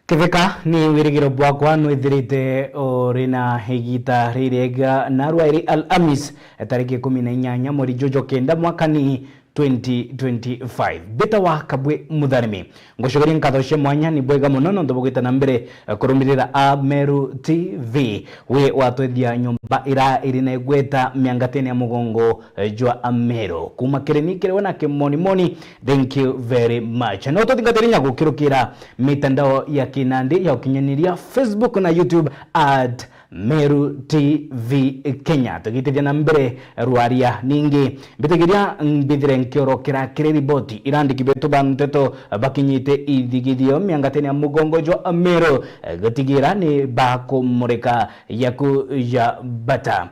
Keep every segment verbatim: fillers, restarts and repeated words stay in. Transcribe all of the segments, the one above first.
Kitheka, ni wirigiro bwakwa nwithirite uri na igita ririega, narua iri Alhamis, tariki ikumi na inyanya mweri juju kenda mwakani twenty twenty-five. Mbitawa Kabwe Mutharimi. Ngucokeria nkatho cia mwanya, ni bwega mono nontu bugwita na mbere, eh, kurumirira Ameru T V. Wi watwethia nyomba ira iri na igweta miangatene ya mugongo, eh, jwa Ameru. Kuma kiri ni kiri we na kimonimoni, thank you very much. No tuthingatiri nya gukirukira mitandao ya kinandi ya ukinyaniria, Facebook na YouTube at Meru T V Kenya. Tugitithia na mbere rwaria ningi. Mbitigiria mbithire nkiorokera kiri riboti irandiki betu ba nteto bakinyite ithigithio miangatene ya mugongo jwa Ameru, gutigira ni bakumurika yaku ya bata.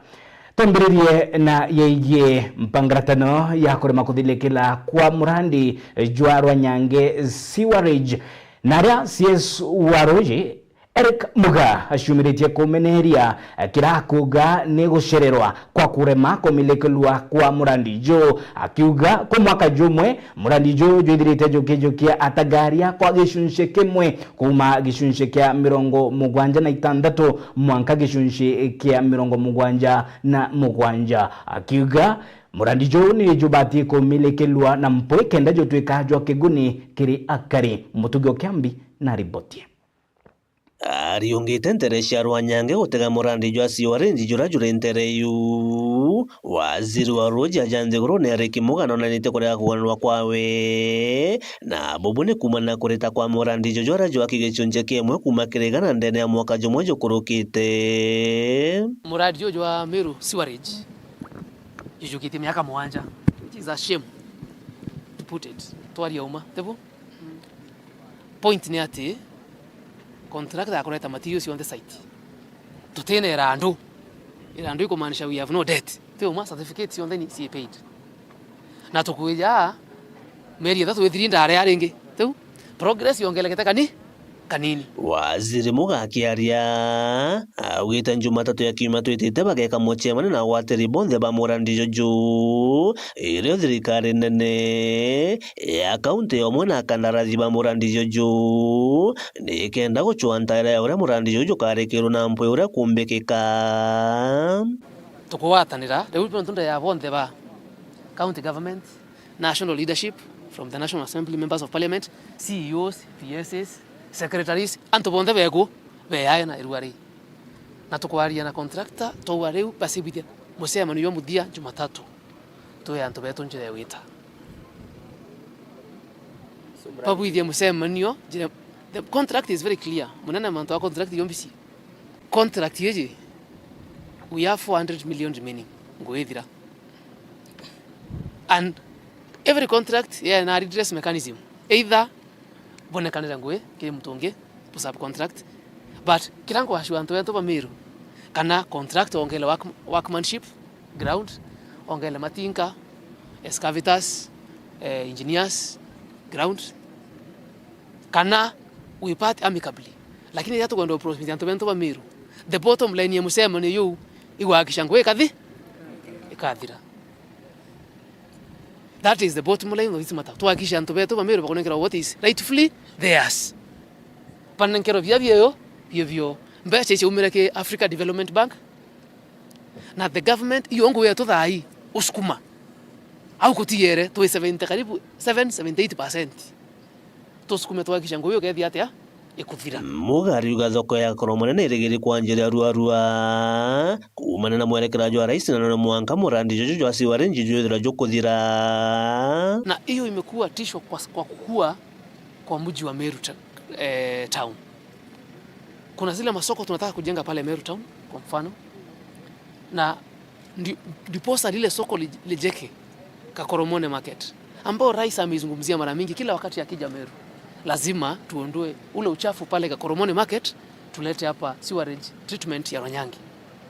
Twambiririe na yegie mpangaratano ya kurema kuthilikila kwa murandi jwa Rwanyange sewerage, na aria C S wa Ruji Eric Muga aciumiritie kumeneria kira akuuga ni gucererwa kwa kurema kumilikilwa kwa murandi ju, akiuga ku mwaka jumwe murandi ju jwithirite jukijukia atagaria kwa gicunci kimwe, kuuma gicunci kia mirongo mugwanja na itantatu mwanka gicunci kia mirongo mugwanja na mugwanja, akiuga murandi ju ni jubatie kumilikilwa na mpwi kenda jutwika jwa kiguni kiri akari. Mutugi o Kiambi na riboti. Ariungite ntere cia Rwanyange gutega murandi jwa sewerage juria juri ntere iu. Waziri wa ruuji aja nthigurune Eric Muga nonanitie kurega kuganirwa kwawe, na bubu ni kuumana na kurita kwa murandi juju juria jwaki gicunci kimwe kuuma kiri igana ndene ya mwaka jumwe jukurukite. Murandi juju jwa Meru sewerage jujukitie miaka mugwanja, which is a shame, to put it, twaria uma, tibu? Point ni ati, contractor akureta material cionthe site. Tutina irandu. Irandu ikumaanisha we have no debt. Ti uma, certificate cionthe ni ci paid. Na tukwija mieri ithatu ithiri ndare ya ringi. Tiu? Progress yongerekete kani? Kanini. Waziri Muga akiaria, augite Jumatatu ya kiumia twitite bageka mucemanio na agwatiri bonthe ba murandi juju, irio thirikari nene ya kaunti yomwe na akandarathi ba murandi juju, nikenda gucua ntaira ya uria murandi juju jukarikirwe na mpwi uria kumbikika. Tukugwatanira riu nontu ndeya bonthe ba county government, national leadership, from the National Assembly, members of parliament, C E Os, P S As, secretaries, antu bonthe beku beyae na irua ri. Na tukwaria na contractor, twauga riu basibithia mucemanio jwa muthia Jumatatu. Twi antu betu njira ya gwita. Babwithie mucemanio, njira, the contract is very clear. Munene mantu a contract yo mbisi. Contract iji, we have four hundred million remaining. Ngwithira. And every contract yena redress mechanism. Either bonekanire ngui kiri muntu ungi, bu subcontract. But kira nkwashua antu betu ba Meru, kana contract ongele work-, workmanship, ground, ongele matinka, excavators, eh, engineers, ground, kana we part amicably. Lakini riria tukwenda upromise antu betu ba Meru, the bottom line ya mucemanio juu igwakisha ngui ikathi-, ikathira. That is the bottom line of this matter. Twakisha antu betu ba Meru bakunenkerwa what is rightfully theirs. Banenkerwa bia bio, bio bio. Mbeca icio umire ki Africa Development Bank. Na the government, iyo ngui yetu thaa ii, usukuma. Au kutigere, twi seventy, karibu seven, seventy-eight percent. Tusukume twakisha ngui ukethia atia? Ikuthira. Muga ariuga thoko ya Koromone ni irigiri kwanjiria ruarua. Kuumania na mwerekera jwa rais, na none mwanka murandi juju jwa sewerage jwithirwa jukuthira. Na hiyo imekuwa tisho kwa, kwa kukua kwa mji wa Meru ta-, eh, town. Kuna zile masoko tunataka kujenga pale Meru town, kwa mfano. Na ndi-, ndiposa lile soko li-, lijeke Kakoromone Market, ambao rais ameizungumzia mara mingi kila wakati akija Meru. Lazima tuondoe ule uchafu pale Kakoromone Market, tulete hapa sewerage treatment ya Ronyangi,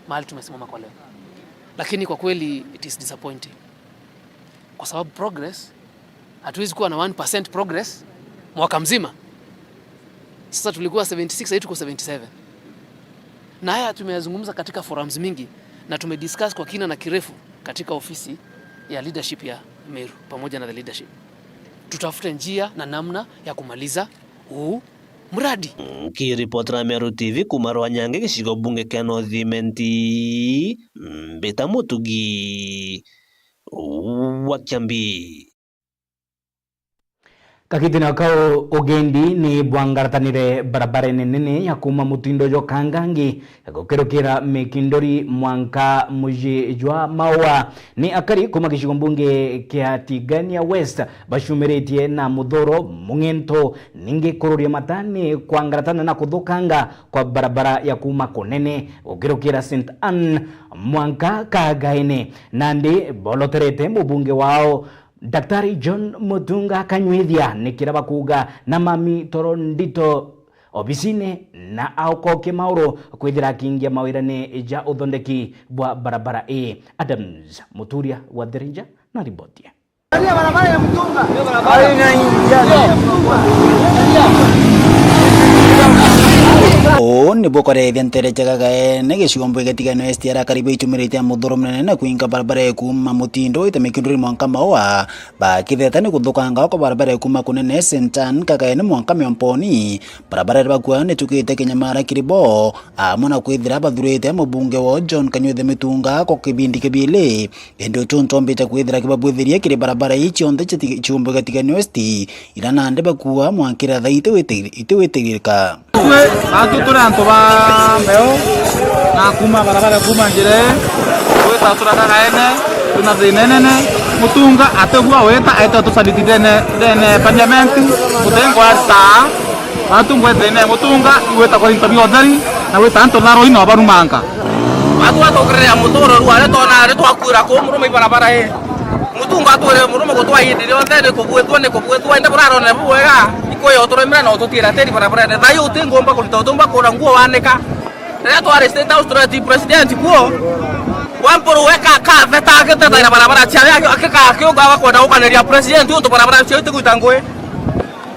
mahali tumesimama kwa leo. Lakini kwa kweli it is disappointing. Kwa sababu progress, hatuwezi kuwa na one percent progress mwaka mzima. Sasa tulikuwa seventy-six, sasa tuko seventy-seven. Na haya tumeyazungumza katika forums mingi na tumediscuss kwa kina na kirefu katika ofisi ya leadership ya Meru pamoja na the leadership. Tutafute njia na namna ya kumaliza huu muradi. Nkiripotera Meru T V kuuma Rwanyange, gicigo bunge kia North Imenti, mbita Mutugi wa Kiambi. Kagitene kau ugendi ni bwangaratanire barabarene nene ya kuuma Mutindo jwa Kangangi gukirukira Mikindori mwanka muji jwa Maua. Ni akari kuuma gicigo mbunge kia Tigania West bacumiritie na muthuro mung'ento, ningi kururia matani kwangaratana na kuthukanga kwa barabara ya kuuma Kunene gukirukira Saint Anne mwanka Kagaene. Nandi boloterete mubunge wao Daktari John Mutunga Kanywithia, ni kiria bakuuga na mami toro ndito obisine na aukokie mauru kwithira akingia mawirane ja uthondeki bwa barabara ii. Adams Muturia wa The Ranger na riboti. Uu nibu ukorethia ntere cia Kagaene gicigo mbunge Tigania West, aria akari baicumirite muthuro munene na kwinga barabara ya kuuma Mutindo ite Mikindori mwanka Maua. Bakitheta ni kuthukanga kwa barabara ya kuuma Kunene Saint Anne Kagaene mwanka Miomponi. Barabara iria bakua ni tukite kinyamara kiri bo, amwe na kwithira bathurite mubunge wao John Kanywithia Mitunga kwa kibindi kibili. Indi utu ntombite kwithira kibabwithirie kiri barabara ii cionthe cia Tig-, ciumbuga Tigania West, ira nandi bakua mwankira thaa iti witi-, iti witigirika. Twe, batu turi antu ba mbeo, na kuuma barabara kuuma njira ii, gwita turaka Kagaene, twina thina inene. Mutunga atigua wita, aite tusaliti ndene, ndene parliament, guti ngwarita. Batu ngwete thina ya Mutunga, igwita kwa into bia utheri, na gwita antu tharo ino barumanga. Batu atukirira muturo rware tona ari twakuira ku murume ibarabara ii. Mutunga atwire murume gutwa indi rionthe ni kubwithua, ni kubwithua, indi burarone bubwega, ikwiyo turemira na ututiira tiri barabarene. Thaai utingumba kurita utumba kura nguo wanika. Riria twari State House tureti president kuo, Wampuru we ka-, katheta agitetaira barabara ciawe, aki-, aki-, akiuga agakwenda gukaniria president untu barabara ciao itigwita ngui.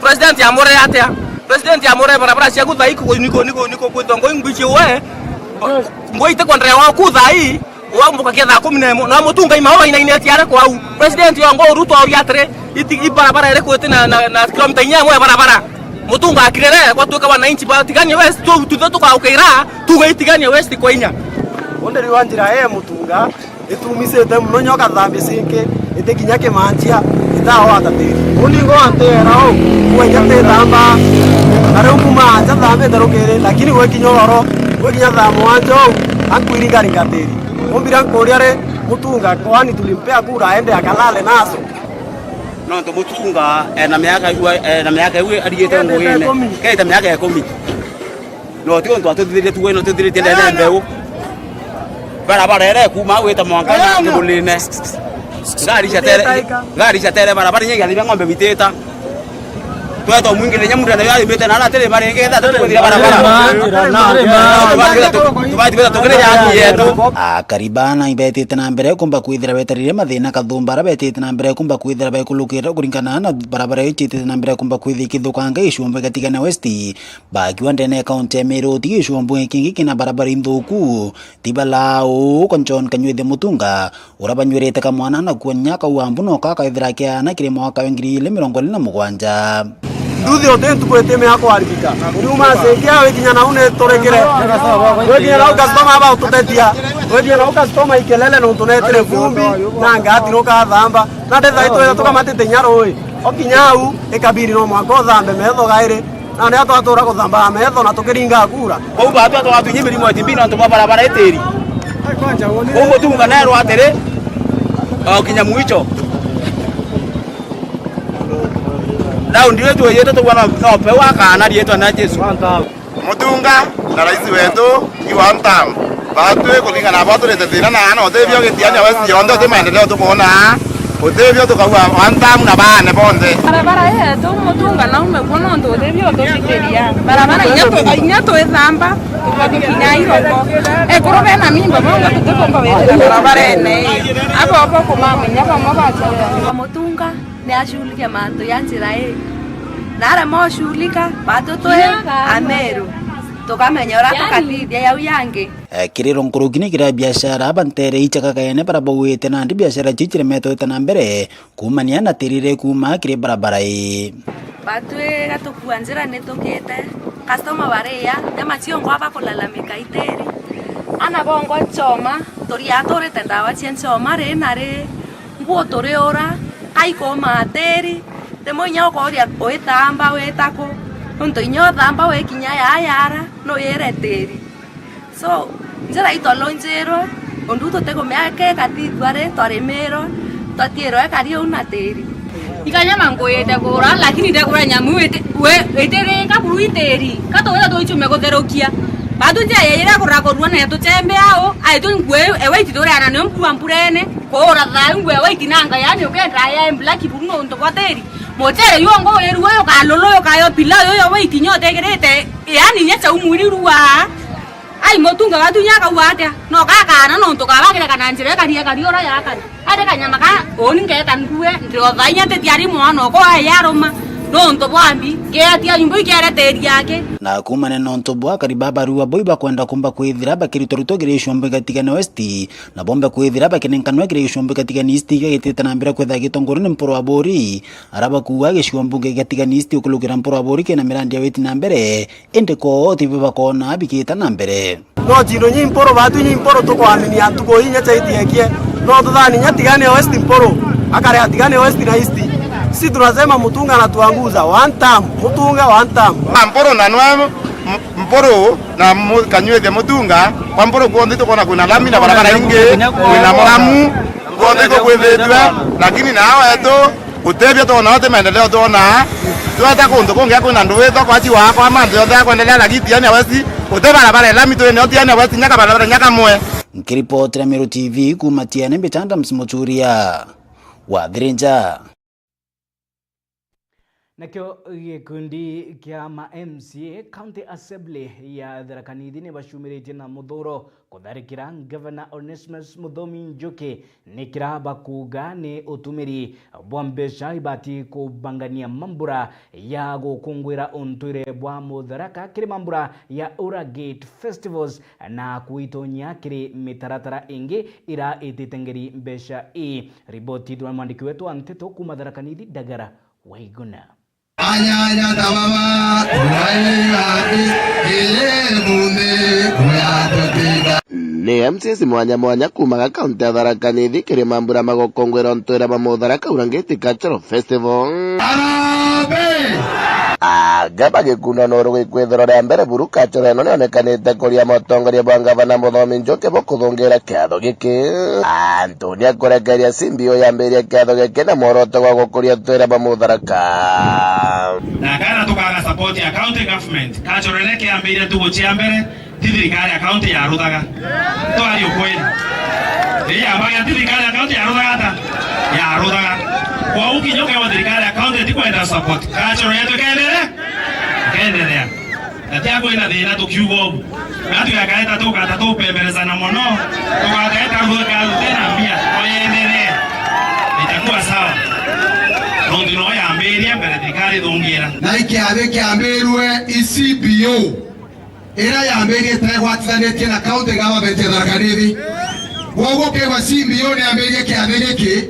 President amure atia? President amure barabara ciaku thaai ku-, niko, niko, niko kwithwa ngui ngwici we. Ngui itikwenderea gwaku thaai. Wambukagia thaa kumi na imwe, na Mutunga ima wainaine ati are kwau. President yo ngo Ruto auria atiri, iti, i barabara iriku iti na, na, na kilomita inya imwe ya barabara? Mutunga akirere, gwatuika wananchi ba Tigania West, tu, tuthe tukaukira, tuge Tigania West kwa inya. Undi riu njira ee Mutunga, itumisite muno nyoka thambi cinki, iti kinya kimanchia, itawa atatiri. Uni ngo anteera u, kwenya tithamba, na riu kuma nja thambite rukiri, lakini gwekinya oro, gwekinya thaa mwanja u, ankwiringa ringatiri. Umbira nkuria ri, Mutunga kwani tulimpea kura aende akalale nazo? Nontu Mutunga ena miaka iu, ena miaka iu arigite ngugine. Kete miaka ikumi. No ti untu atuthiritie tu, no tuthiritie ndene mbeu. Barabara ere kuma gwita mwanka na kimunine. Ngari cia tere, ngari cia tere barabara inya igathima ng'ombe bitita. Tweta umwingire nyamura nayo athimite na aratiri maringi tha tukuthira barabara. Tubaitibeta tukiri yaku yetu. Akari bana ibetite na mbere kumba kwithira betarire mathina kathumba ara betite na mbere kumba kwithira bekulukira kuringana na barabara icitite na mbere kumba kwithia ikithukanga icumba igatigana West. Bakiwa ndene ya kaunti ya Meru, ti gicumba kingi kina barabara inthuku. Ti bala uu kwa John Kanywithia Mutunga, uria banyuirite kamwana na kuonya kauambu no kakaithira kiana kiri mwaka wa ngiri igiri mirongo iri na mugwanja. Nduthi uti ntuku itimea kwaribika. Uriuma acenjia wikinya nau ni turekire. Wikinya nau customer aba ututetia. Wikinya nau customer ikelele nontu netire vumbi na ngati nukathamba. Na ndetha itwira tukamatite inya rui. Okinya au ikabiri no mwanka uthambe metho gairi. Na ria twatura kuthamba metho na tukiringa kura. Kou batwa twatuinye mirimo ya T B nontu bwa barabara itiri. Kou Mutunga nerwa atiri, okinya mwicho. Raundi ii twiyite tugua no, no peu akana riitwa na Jesu. Mutunga na rais wetu i one term. Batwi kuringana na bo turite thina na ana utibio gitiania West yonthe uti maendeleo tukwona. Utibio tukauga one term na baane bonthe. Barabara yetu Mutunga naume kuo nontu utibio ututhikiriria. Barabara inya tu-, inya twithamba, tukathi kinya iroko. Ekuru bena mimba bonthe tutikumba withira barabarene ii. Abo bo kumamenya bamwe bacoka. Mutunga ni ashughulikia mantu ya njira ii. Na arema ushughulika, batu twi Ameru, tukamenya uria tukathithia yau yangi. Eh, kiriro nkuruki ni kiria biashara bantere ichakagaene bara bauite nandi biashara chiu chiremetwe gwita na mbere kuumania na tirire kuuma kiri barabara ii. Batwi gatukua njira nitukite, customer baria, nyama ciongo bakulalamika itiri. Ana bongo nchoma, turia turite ndawa cia nchoma ri na ri, nguo turiura, kaikoma tiri, rimwe inya ukooria withamba wita ku, nontu inya uthamba wikinya yayara, nuyire tiri. So, njira itwalonjirwe, undu tutigumiake ikatithua ri, twarimirwe, twatiirwe ikari uu na tiri. Ikanyama nkuite kura, lakini ndekura nyamu iti-, we, itiringa buru itiri. Ka tuwira twichume kutherukia. Batu njia yeire kura kurua na tuchembe au, aitu ngwe, ewe ititureana ni mbua mburene, kuura thayu ngwe ewe itinanga, yani ukenda ya black buru nontu bwa tiri. Muchere yuo ngo wirue ukalulu ukayo pilau yuyo we itinyo utegirite, yani nya chau mwiri rua. Ai, mutunga watu inya akauga atia? No gakana nontu kabagire kana njira ikari ikari ura yakari. Ati kanyama ka, uni ngeta nkue, ndiotha inya tetiari mwana okwa yaruma, nontu bwa mbi, ngeatia nyumba ikiere tiri yake. Na kuumania nontu bwa akari babarua boi bakwenda kumba kwithira bakirutwa rutwa kiri Ichumbi Gatigani West, na bombe kwithira bakinenkanwa kiri Ichumbi Gatigani East gigitite na mbere kwithira gitongorua ni Mpuru wa Buri, ara bakuuga gicigo mbunge gia Gatigani East ukulukira Mpuru wa Buri kina mirandi ya witi na mbere, indi koo tibo bakoona bigita na mbere. No chindu nyi Mpuru, batu nyi Mpuru tukwaminia ntuku inya chaitiekie. No tuthani nya Tigania West Mpuru, akare Tigania West na East. Si tunasema Mutunga na Tuanguza, one term, Mutunga one term. Mpuru na nwe, M-, Mpuru na mu-, Kanyuithia Mutunga, kwa Mpuru kwonthe tukona kwina lami na barabara ingi, kwina muramu, kwonthe kukwithitwe, lakini nao etu, Gutebia twona uti maendeleo twona. Tweta kuntu kungi kwina ndui thoko aci wakwa mantu yonthe akwendelea, lakini Tigania West uti barabara ilami twinio Tigania West nyaka barabara nyaka mwe. Nkiripotera Meru T V kuuma Tiene, mbita Adams Muchuria wa Thirinja. Nakio gikundi kia ma M C A County Assembly ya Tharaka Nithi ni bacumiritie na muthuro kutharikira Ngavana Onesmus Muthomi Njuki ni kira bakuuga ni utumiri bwa mbeca ibati kubangania mambura ya gukungwira untwire bwa Mutharaka kiri mambura ya Ura Gate Festivals na kuitonyia kiri mitaratara ingi ira itite ngeri mbeca ii. Riboti ithirwa ni mwandiki wetu wa nteto kuuma Tharaka Nithi, Ndagara Waiguna. Anyanya ta baba, turaira ati, ii munthi, kuya tutinda. Ni M C As mwanya mwanya kuumaga kaunti ya Tharaka Nithi kiri mambura ma gukungwira untwire bwa Mutharaka Ura Gate Cultural Festival. Harambee! Anga bagikunda nuru gikwithirwa ria mbere buru cultural ino nionekanite kuria mutongoria bwa Ngavana Muthomi Njuki bukuthungira kiatho giki. Antu ni akurekeria C B O yambirie kiatho giki na mworoto gwa gukuria untwire bwa Mutharaka. Na kana tukaga support ya county government, cultural ino kiambirie ntugu cia mbere, ti thirikari ya county yaruthaga. Twari ukweli. Ii, yambaga ti thirikari ya county yaruthaga ata? Yaruthaga. Kwou kinya ukewa thirikari ya county itikwenda support, cultural yetu ikaendelea? Ikaendelea. Na tia kwina thina tukiuga ugu. Na tugakaeta tukata tupemberezana mono, tugateeta ruo ka rutena mbia, oyendelee. Itakuwa sawa. Nontu no yambirie mbere thirikari ithungira. Na ikiathi kiambirue i C B O, ira yambirie itegwatithanitie na county government ya Tharaka Nithi. Kwoguo kigwa C B O ni yambirie kiathi giki,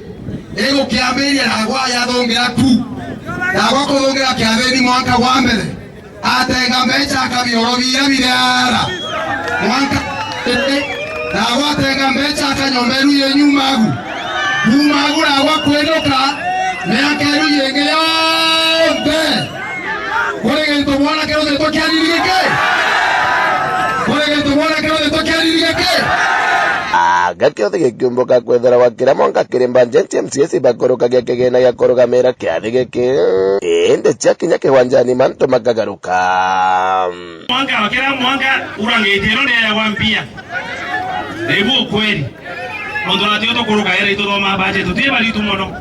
igukiambiria nagwa yathungira ku. Nagwa kuthungira kiathini mwanka gwa mbere. Atenga mbeca aka bioro bira birara. Mwanka, nagwa atenga mbeca aka nyomba iru yenyu magu. Kuuma agu nagwa kwinuka, miaka iru yingi yonthe. Kuri gintu mwana kiruthitwe kiariri giki? Kuri gintu mwana kiruthitwe kiariri giki? Anga kiothe gikiumbuka kwithira gwa kira mwanka kiri mbanjeti M C As bakurukagia kigina gia kurugamira kiathi giki. Indi ciakinya kiwanjani mantu makagaruka. Mwanka wa kira mwanka urangiti ino ni ya wa mbia. Nibu ukweli. Nontu natio tukuruka ere ituthoma budget tuti baritu mono.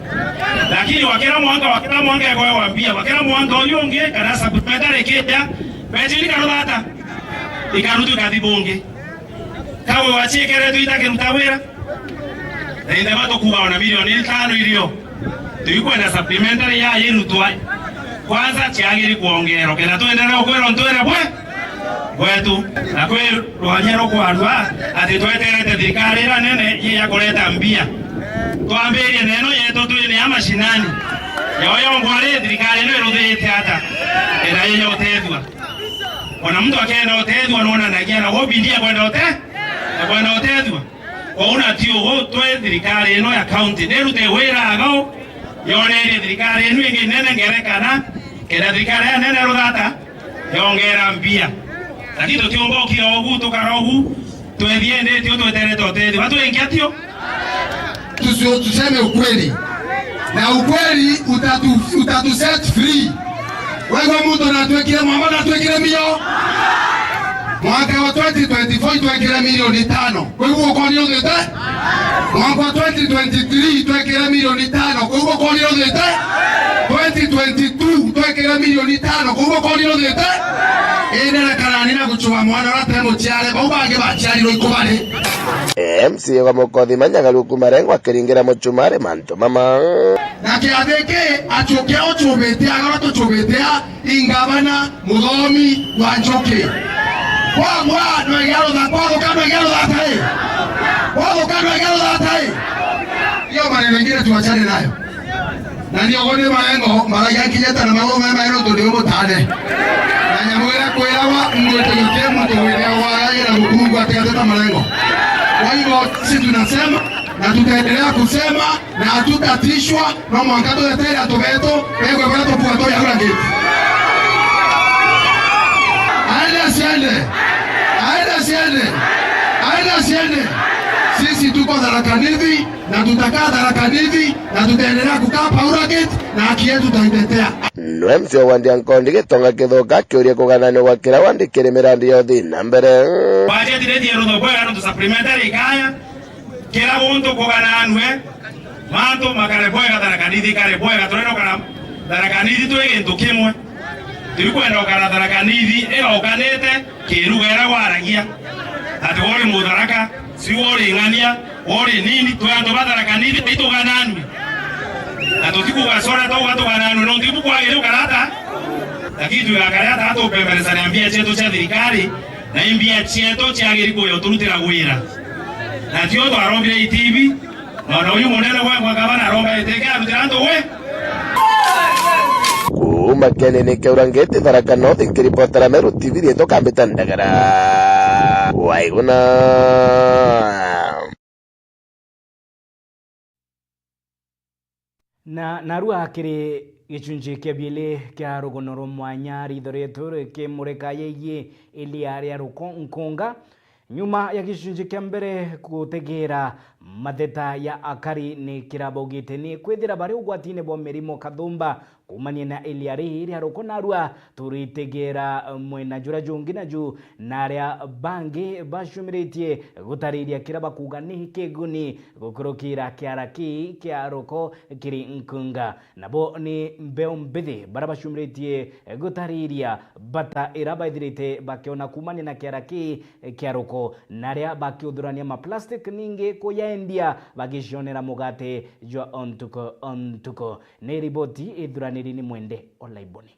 Lakini wa kira mwanka, wa kira mwanka ekoewa mbia, wa kira mwanka uyu ungi kana supplementary ikija, mbeca ikaruthata. Ikarutwa ikathi bungi. Kawe waciikeretwe itakiruta wira. Na indema tukuuga ona milioni itano irio. Tuikwenda supplementary ya irutwa. Kwanza ciagiri kwongerwa. Kenda twenderee ukwira untwire bwe? Bwetu. Na kwi rwanya rukwarua ati tweterete thirikari ira nene yi ya kureta mbia. Twambirie neno yetu twine ya mashinani. Yo yongwa ri, thirikari ino iruthirite ata? Kenda yenya utethua. Ona muntu akenda utethua, nonanagia na wo bidii ya kwenda ute-, ya kwenda utethua. Kwou na ti ugu twe thirikari ino ya county nirute wira agao, yonerie thirikari ino ingi nene ngerekana, kenda thirikari ya nene ruthata yongera mbia. Lakini tutiumba ukira ugu, tukara ugu, twethie ndi tio tweterete utethio. Batwingia tio? Tusio-, tuseme ukweli. Na ukweli utatu-, utatu set free. Wegwa muntu natwikire mwamba, natwikire mio. Mwaka wa twenty twenty-four itwekire milioni tano. Kwa hivyo ukonire uthiite? Mwaka wa twenty twenty-three itwekire milioni tano. Kwa hivyo ukonire uthiite? Twenty twenty-two itwekire milioni tano. Kwa hivyo ukonire uthiite? Indi na karani na gucua mwana uria ate muciare, bau bangi baciarirwe ikubari. M C A wa Mukothima Nyagaru kuma Rengo akiringira mucumari mantu mama. Na kiathi ki acukia ucumite aga batucumite a ingabana muthomi wa njuki. Kwagwa no igia rutha-, kwathuka no igia ruthata i? Kwathuka no igia ruthata i? Hiyo maneno ingine tuachane nayo. Na nio uguo ni marengo maraiga kinyete na maguru me maero ntu ni umutane. Na nyamu iria kwiragwa mwite gutie muntu wire waragira gukungu atigateta marengo. Kwa hivyo sisi tunasema na tutaendelea kusema na hatutatishwa, no mwanka tugetere antu betu begwe baria tubua turi aura ngiti. Aende asiende. Aende asiende. Aende asiende. Sisi tuko Tharaka Nithi. Na tutakaa Tharaka Nithi, na tutaendelea kukaa Paura Gate, na haki yetu tutaitetea. Nwe M C A wa wandi ya Nkondi Gitonga Kithuka akiuria kugananio gwa kira wandi kiri mirandi ya uthii na mbere. Bajeti redi ya rutho bwega nontu supplementary ikaya, kira muntu kugananue, mantu makare bwega, Tharaka Nithi ikare bwega, turenda ukara Tharaka Nithi twi gintu kimwe. Turikwenda ukara Tharaka Nithi irokanite kiruga iria waragia. Ati wori Mutharaka, si wori Ng'ania, wori nini, twi antu ba Tharaka Nithi, itugananue. Na tutikugasora twauga tugananue, nontu ibu kwagire ukarata. Lakini twigakare ata tupemberesania mbia cietu cia thirikari, na imbia cietu ciagiri kuya uturutira wira. Na tio twarombire itibi, Mwana uyu munene wa, wa gavana aromba iteke arutira antu we. Kuuma Kieni ni Kiaura Ngiti Tharaka North, nkiripotera Meru T V rietwa Kambita Ndagara. Waiguna. Na narua kiri gicunji kia biiri kia rugono rwa mwanya, ritho rietu rikimurika yegii iria ria ruko-, nkunga. Nyuma ya gicunji kia mbere gutegera, matheta ya akari ni kirabaugite ni kwithira bari ugwatine bwa mirimo kathumba kuumania na iria riri ria ruko, narua turitegera mwena juria jungi naju na aria bangi bacumiritie gutariria kiria bakuuga ni kiguni gukurukira kiara kii kia ruko kiri nkunga. Nabo ni mbeu mbithi baria bacumiritie gutariria bata iria baithirite bakiona kuumania na kiara kii kia ruko, na aria bakiuthurania ma plastic ningi kuyaendia bagicionera mugate jwa o ntuku o ntuku. Ni riboti ithuraniri ni Mwende Olaiboni.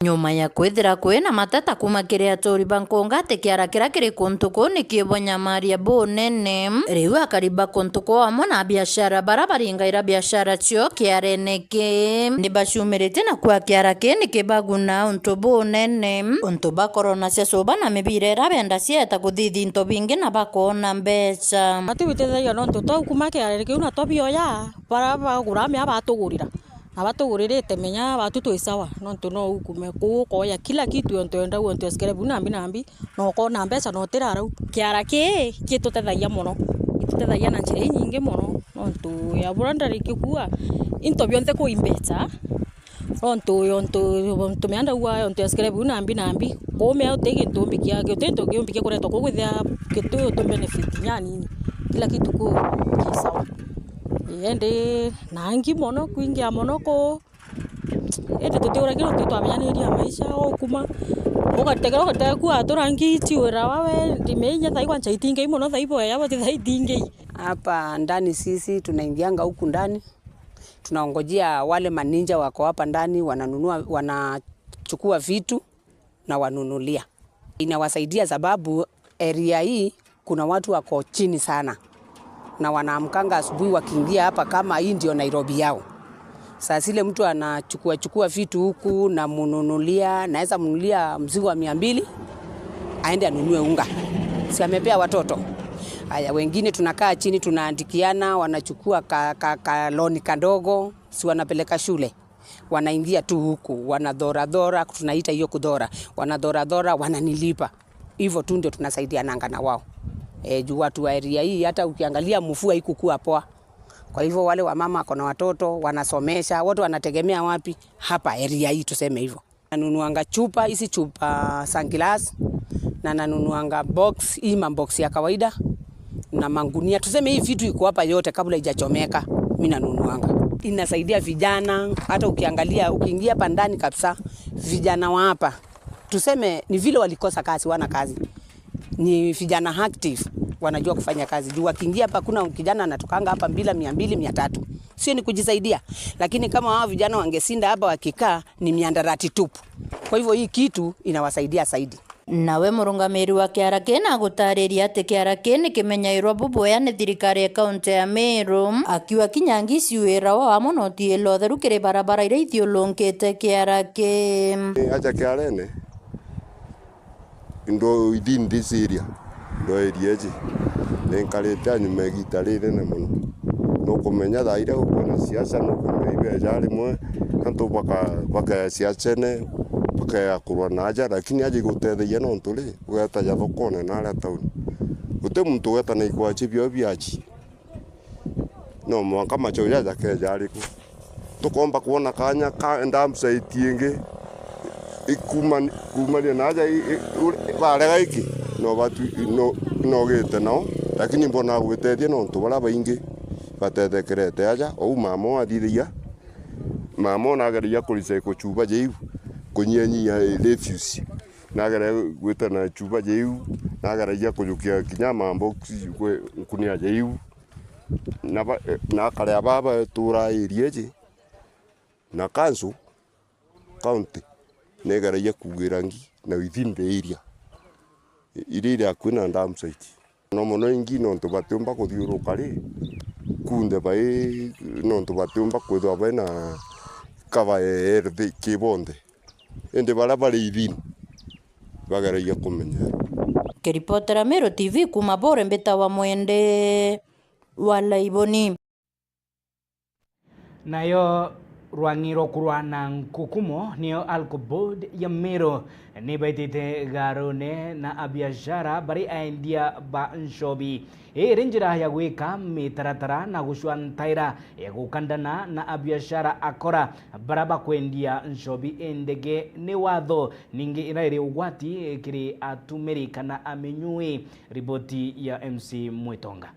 Nyuma ya kwithira kwina mateta kuuma kiri aturi ba nkunga ati kiara kiria kiri kuntu kuu ni kiubonyamaria bunene, riu akari ba kuntu kuu amwe na abiashara baria baringaira biashara cio kiarene kii ni bacumiritie na kuuga kiara kii ni kibaguna untu bunene. Untu ba korona cia cuba na mibira iria benda cieta kuthithi into bingi na bakoona mbeca. Batitwitithagia nontu twaukuma kiarene kiu na twabioya, baria bagura mea batugurira. Na batuguririte menya batu twi sawa, nontu no ukume kuu ukoya kila kitu, ontu wenda, ontu esikere bu nambi nambi, na ukona mbeca na utirarau. Kiara kii gitutethagia mono, gitutethagia na njira inyingi mono, nontu ya bura ndarikikua into bionthe kuu i mbeca, nontu, ontu, ontu mea ndauga, ontu esikere bu nambi nambi, kuu mea uti gintu umbikia, uti gintu kiumbikia kuretwa kuu gwithia kitu utu benefit nyanini, kila kitu kuu ki sawa. Ii, indi na angi mono, kwingia mono kuu. Indi tutiuragia nontu itwamenyaniria maisha, ukuma, ugategera, ugategera ku atura ngi itiwira wawe, ndime inya thai kwancha itingei mono, thai boya bothi thai itingei. Hapa ndani sisi tunaingianga huku ndani, tunaongojea wale maninja wako hapa ndani, wananunua, wanachukua vitu na wanunulia. Inawasaidia sababu area hii kuna watu wako chini sana, na wanaamkanga asubuhi wakiingia hapa kama hii ndio Nairobi yao. Saa zile mtu anachukua chukua vitu huku, namununulia, naweza mnunulia mzigo wa mia mbili, aende anunue unga. Si amepea watoto? Haya, wengine tunakaa chini, tunaandikiana, wanachukua ka, ka, ka loan kadogo, si wanapeleka shule. Wanaingia tu huku, wanadhoradhora, tunaita hiyo kudhora. Wanadhoradhora, wananilipa. Hivyo tu ndio tunasaidiananga na wao. E, juu watu wa area hii, hata ukiangalia mvua haikukua poa. Kwa hivyo wale wamama wako na watoto, wanasomesha, wote wanategemea wapi? Hapa area hii, tuseme hivyo. Nanunuanga chupa, hizi chupa za glass, na nanunuanga box, hii mabox ya kawaida, na magunia. Tuseme hii vitu iko hapa yote kabla haijachomeka, mi nanunuanga. Inasaidia vijana, hata ukiangalia, ukiingia hapa ndani kabisa, vijana wa hapa, tuseme ni vile walikosa kazi, wana kazi. Ni vijana active, wanajua kufanya kazi. Juu wakiingia hapa, kuna kijana anatokanga hapa bila mia mbili, mia tatu. Sio ni kujisaidia. Lakini kama hao vijana wangesinda hapa wakikaa, ni miandarati tupu. Kwa hivyo hii kitu inawasaidia zaidi. Nawe murungamiri wa kiara kii na gutariria ati kiara kii ni kimenyairwa bubwea ni thirikari ya kaunti ya Meru, akiuga kinya ngi ciuirawa wamo na utiila utheru kiri barabara iria ithiurungite kiara kii. Aja kiarene, ndo ithi ndiciria, ndo area iji. Ni nkarite a nyuma igiita rinene mono. Nukumenya thaa iria gukwina siasa, nukumenya ibeja rimwe, antu baka-, bakea siasene, bakea kurwa na aja, lakini aja iguteithagia nontu ri, ugeta ja thokone na aria tauni. Guti muntu ugeta na ikwachi bio biachi. No mwanka macho jaja keja ariku. Tukomba kwona kanya ka dump site ingi ikuma-, kumania na aja i-, i-, uri-, barega iki, no batu-, no, no gite nao, lakini mbona gwitethia nontu baria baingi batethekerete aja, ou mama athithagia, mama nageragia kurecycle chuba ja iu, kunyianyia refuse, nageragia gwita na chuba ja iu, nageragia kujukia kinya mabox, kwe-, nkunia ja iu, na ba-, na akarea baba batura area iji, na council, county, negeragia kugira ngi na within the area, iria iri akui na dump site. No mono ingi nontu batiumba kuthiuruka ri, kunthe bai, nontu batiumba kwithirwa bai na cover ya health ki bonthe. Indi baria bari within, bageragia kumenyerwa. Kiripotera Meru T V kuuma Bore, mbitawa Mwende wa Laiboni. Nayo rwang'i rwa kurwa na nkukumo, niyo Alco Board ya Meru, nibaitite garune na abiashara bari aendia ba nchobi. Ii iri njira ya gwika mitaratara na gucua ntaira ya gukandana na abiashara akora bara bakwendia nchobi indege ni watho, ningi ira iri ugwati kiri atumiri kana amenyui. Riboti ya M C Mwitonga.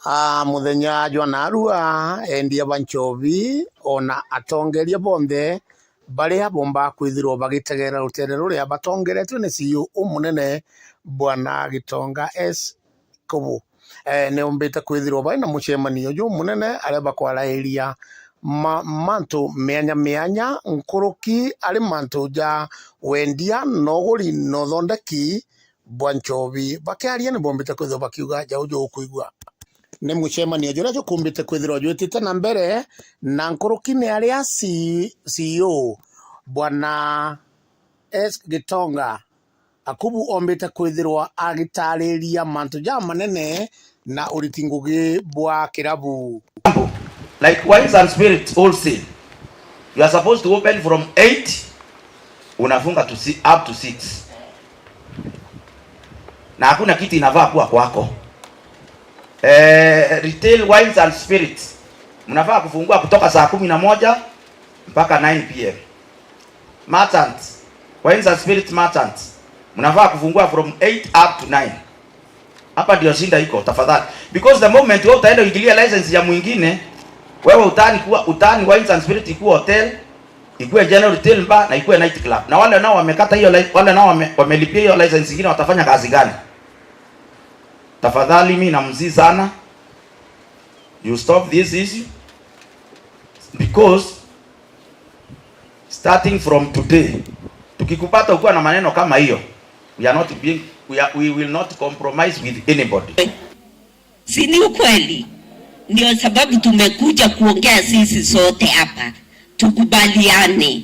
A, muthenya jwa narua, endia ba nchobi, ona atongeria bonthe baria bomba kwithirwa bagitegeera rutere ruria batongeretwe ni C E O umunene, Bwana Gitonga S Kubu. E, ni ombite kwithirwa bari na mucemanio jumunene aria bakwarairia ma-, mantu mianya mianya nkuruki ari mantu ja wendia na uguri na uthondeki bwa nchobi. Bakiaria ni bombite kwithirwa bakiuga jau jukwigua. Ni mucemanio juria jukumbite kwithirwa jwitite na mbere, na nkuruki ni aria C-, C E O, Bwana S Gitonga Akubu, ombite kwithirwa agitariria mantu jamanene na uriti ngugi bwa kirabu. Like Wines and Spirits Wholesale, you are supposed to open from eight, unafunga to si-, up to six. Na hakuna kitu inafaa kuwa kwako. Eh, retail Wines and Spirits, mnafaa kufungua kutoka saa kumi na moja mpaka nine p m. Merchants, Wines and Spirits merchants, mnafaa kufungua from eight up to nine. Hapa ndio shida iko, tafadhali. Because the moment wewe utaenda uingilia license ya mwingine, wewe utani kuwa, utani Wines and Spirit ikuwe hotel, ikuwe general retail bar na ikuwe night club. Na wale nao wamekata hiyo li-, wale nao wame-, wamelipia hiyo license ingine watafanya kazi gani? Tafadhali mimi namsihi sana, you stop this issue, because starting from today, tukikupata ukiwa na maneno kama hiyo, we are not being, we are, we will not compromise with anybody. Si ni ukweli? Ndio sababu tumekuja kuongea sisi sote hapa, tukubaliane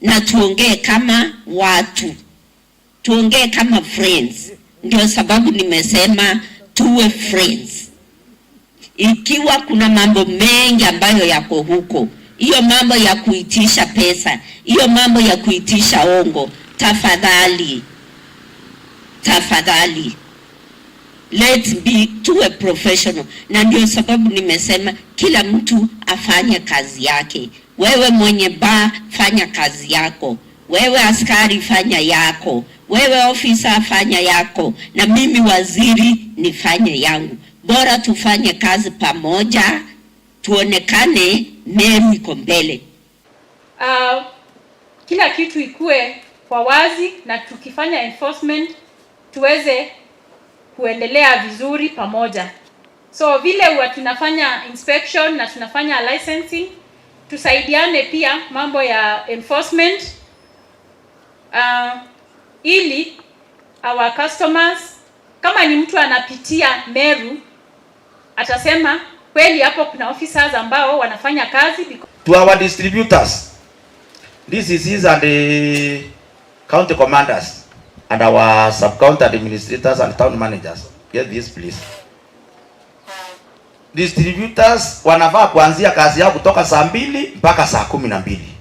na tuongee kama watu, tuongee kama friends. Ndio sababu nimesema tuwe friends. Ikiwa kuna mambo mengi ambayo yako huko, hiyo mambo ya kuitisha pesa, hiyo mambo ya kuitisha hongo, tafadhali, tafadhali, let's be, tuwe professional. Na ndio sababu nimesema kila mtu afanye kazi yake. Wewe mwenye bar, fanya kazi yako. Wewe askari, fanya yako. Wewe officer, fanya yako. Na mimi waziri, nifanye yangu. Bora tufanye kazi pamoja, tuonekane Meru iko mbele. Ah, kila kitu ikue kwa wazi, na tukifanya enforcement tuweze kuendelea vizuri pamoja. So vile huwa tunafanya inspection na tunafanya licensing, tusaidiane pia mambo ya enforcement, ah, ili our customers, kama ni mtu anapitia Meru, atasema kweli hapo kuna officers ambao wanafanya kazi, because To our distributors, D C Cs and the county commanders and our sub-county administrators and town managers, get this, please. Distributors wanafaa kuanzia kazi yao kutoka saa mbili mpaka saa kumi na mbili.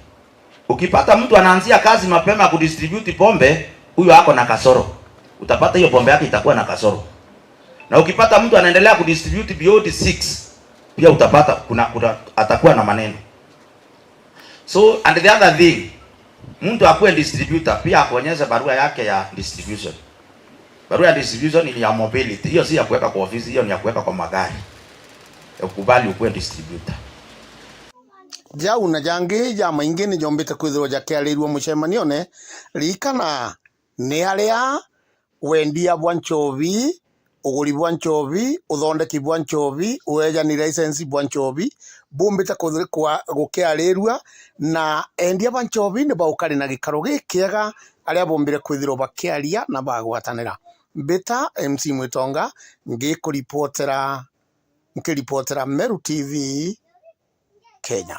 Ukipata mtu anaanzia kazi mapema kudistribute pombe, huyo ako na kasoro. Utapata hiyo pombe yake itakuwa na kasoro. Na ukipata mtu anaendelea kudistribute beyond six, pia utapata kuna, kuna, atakuwa na maneno. So, and the other thing, mtu akuwe distributor, pia akuonyeshe barua yake ya distribution. Barua ya distribution ni ya mobility. Hiyo si ya kuweka kwa ofisi, hiyo ni ya kuweka kwa magari. Ya kukubali ukuwe distributor. Jau na jangi jamaingi ni jombite kwithirwa jakiarirua mucemanione. Ririkana, ni aria wendia bwa nchobi, uguri bwa nchobi, uthondeki bwa nchobi, uejani license bwa nchobi, bumbite kuthi-, kwa-, gukiarirua, na endia ba nchobi ni baukari na gikaro gikiega, aria bombire kwithirwa bakiaria na bagwatanira. Mbita M C Mwitonga, ngikuripotera, nkiripotera Meru T V Kenya.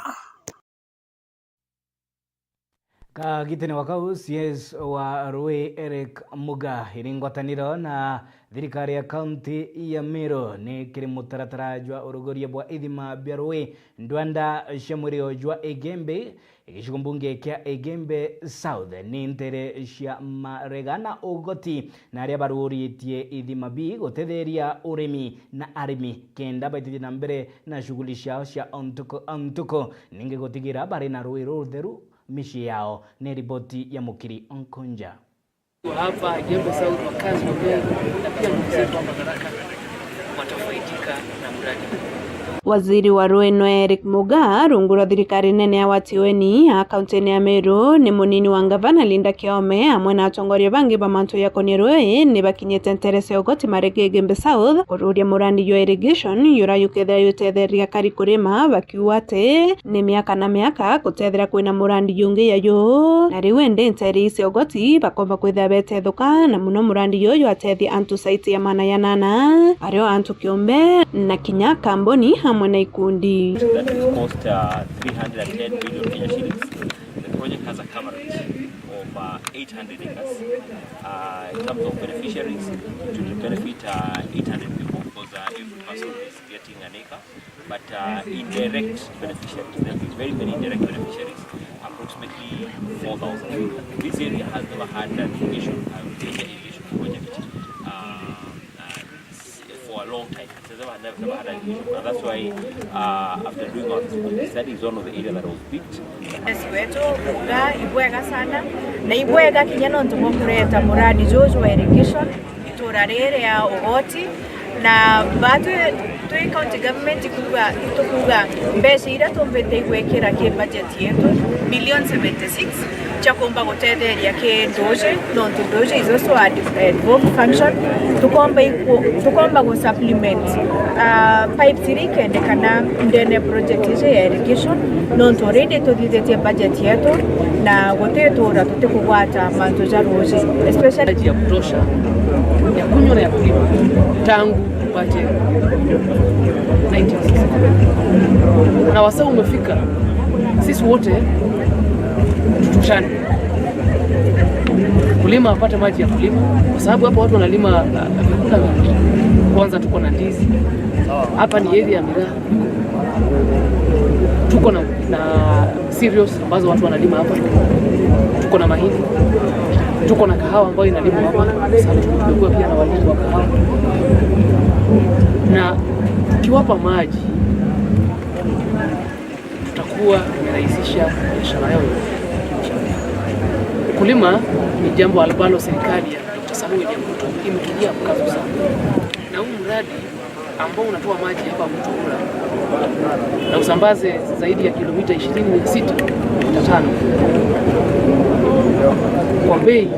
Kagitene wa kau, C S wa Rui Eric Muga, iri ngwataniro na thirikari ya kaunti ya Meru ni kiri mutaratara jwa uruguria bwa ithima bia rui ndwanda cia mwirio jwa Igembe, gicigo mbunge kia Igembe South, ni ntere cia marega na ugoti, na aria baruuritie ithima bi gutetheria urimi na arimi kenda baitithie na mbere na shughuli ciao cia o ntuku o ntuku, ningi gutigira bari na rui rutheru micii yao. Ni riboti ya Mukiri Onkonja. Hapa Igembe South, wakazi wa Meru na pia ndugu zetu wa Madaraka watafaidika na mradi huu. Waziri wa rui nwe Eric Muga, rungu rwa thirikari nene ya Watiweni ya kaunti-ini ya Meru, ni munini wa ngavana Linda Kiome, amwe na atongoria bangi ba mantu jakonie rui, ni bakinyite ntere cia ugoti marege Igembe South, kururia murandi jwa irrigation, jura jukethira jutetheria akari kurima, bakiuga ati ni miaka na miaka gutethira kwina murandi jungi jaju. Na riu indi ntere ici cia ugoti bakomba kwithira betethuka, na muno murandi juju jwatethia antu zaidi ya maana ya nana, ario antu kiumbe na kinya kambuni amwe na ikundi. That is cost, uh, three hundred and ten million Kenya shillings. The project has a coverage of, uh, eight hundred acres. Uh, in terms of beneficiaries, it will benefit, uh, eight hundred people because, uh, every person is getting an acre. But, uh, indirect beneficiaries, there will be very many indirect beneficiaries, approximately four thousand. This area has never had an irrigation, a major irrigation project, uh, uh, for a long time. It's never, never, never had an irrigation. And that's why, uh, after doing our feasibility study, is one of the areas that was picked. Yes, wetu kuuga ibwega sana, na ibwega kinya nontu bwa kureta muradi juju wa irrigation itura riri ya ugoti, na ba twi, twi county government kuuga, itukuuga mbeca iria tumbite igwikira ki budget yetu, million seventy-six, cia kumba gutetheria ki nduuji, nontu nduuji is also a de-, a devolved function. Tukomba iku-, tukomba gu supplement, ah, pipes iria ikendekana ndene project iji ya irrigation, nontu already tuthithitie budget yetu na guti tura tutikugwata mantu ja ruuji, especially maji ya kutosha ya kunywa na ya kulima tangu tupate nineteen sixty. Na wasaa umefika sisi wote tutoshane. Mkulima apate maji ya kulima, kwa sababu hapo watu wanalima, ah, vyakula vingi. Kwanza tuko na ndizi. Hapa ni area ya miraa. Tuko na, na cereals ambazo watu wanalima hapa. Tuko na mahindi. Tuko na kahawa ambayo inalimwa hapa. Sasa tumekuwa pia na walimu wa kahawa. Na tukiwapa maji, tutakuwa tumerahisisha biashara yao. Ukulima ni jambo ambalo serikali ya Doctor Samoei William Ruto imetilia mkazo sana. Na huu mradi ambao unatoa maji hapa Mto Ura na usambaze zaidi ya kilomita ishirini na sita nukta tano kwa bei